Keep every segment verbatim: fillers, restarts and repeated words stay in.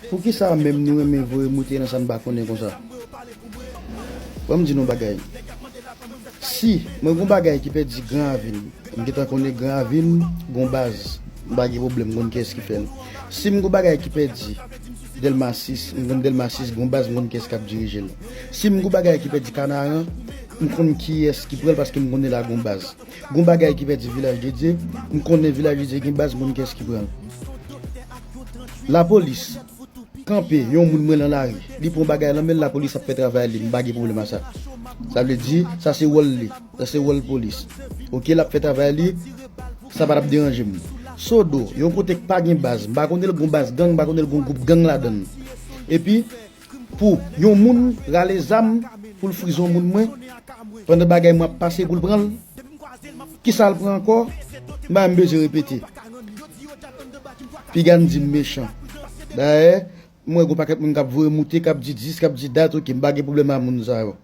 Poukisa menm nou renmen voye moute nan sa n pa konnen konsa? Ban m di nou bagay. Si mwen gon bagay ki pèdi Gran Ravin, m gentan konnen Gran Ravin gon baz, m pa gen pwoblèm, m konn kiyès ki fè l. Si m gon bagay ki pèdi Dèlma sis, m konn Dèlma sis gon baz, m konn kiyès k ap dirije l. Si m gon bagay ki pèdi Kanaran, m konn kiyès ki pran l paske m konnen la gon baz. Gon bagay ki pèdi Vilaj de Dye, m konnen Vilaj de Dye gen baz, m konn kiyès ki pran l. Lapolis kanpe yon moun mwen nan lari, li pran bagay nan men l, lapolis ap fè travay li, m pa gen pwoblèm a sa. Sa vle di, sa se wòl li, sa se wòl polis. Oke, l ap fè travay li, sa pa t ap deranje m. Sodo, yon kote k pa gen baz, m pa konnen l gon baz gang, m pa konnen l gon gwoup gang ladan l. Epi, pou yon moun rale zam pou l friz yon moun mwen, pandan bagay mwen ap pase pou l pran l, kisa l pran ankò? M pa menm bezwen repete. Piga n di m mechan. Dayè, m wè gon pakèt moun k ap voye moute, k ap di dis, k ap di dat, oke, m pa gen pwoblèm a moun sa yo.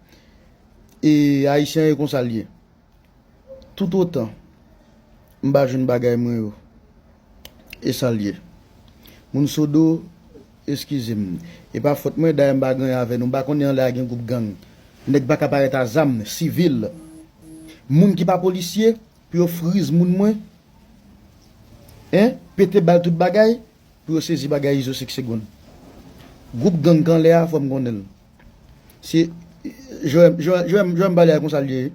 E Ayisyen yo konsa l ye. Toutotan m pa jwenn bagay mwen yo, e sa l ye. Moun Sodo, eskize m. E pa fòt mwen, dayè m pa gen anyen avè nou. M pa konnen anlè a gen gwoup gang. Nèg pa ka parèt a zam, sivil. Moun ki pa polisye, pou yo friz moun mwen, en, pete bal tout bagay, pou yo sezi bagay Izo senk segonn. Gwoup gang k anlè a, fò m konnen l. Se, Jowèm, Jowèm, Jowèm, Jowèm pale a konsa l ye.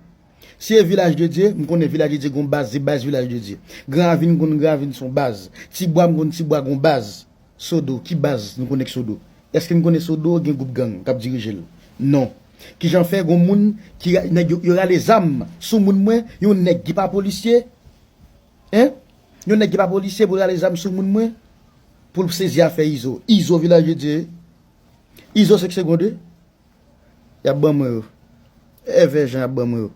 Si e Vilaj de Dye, m konnen Vilaj de Dye gon baz, se baz Vilaj de Dye. Gran Ravin, m konn Gran Ravin se yon baz. Tibwa, m konn Tibwa gon baz. Sodo, ki baz nou konnen k Sodo? Èske n konnen Sodo gen gwoup gang k ap dirije l? Non. Kijan fè gon moun ki ra-, nèg yo, yo rale zam sou moun mwen, yon nèg ki pa polisye, en? Yon nèg ki pa polisye pou l rale zam sou moun mwen, pou l sezi afè Izo. Izo Vilaj de Dye. Izo senk segonn wi. Y ap ban mwen yo. Èvè jan y ap ban mwen yo.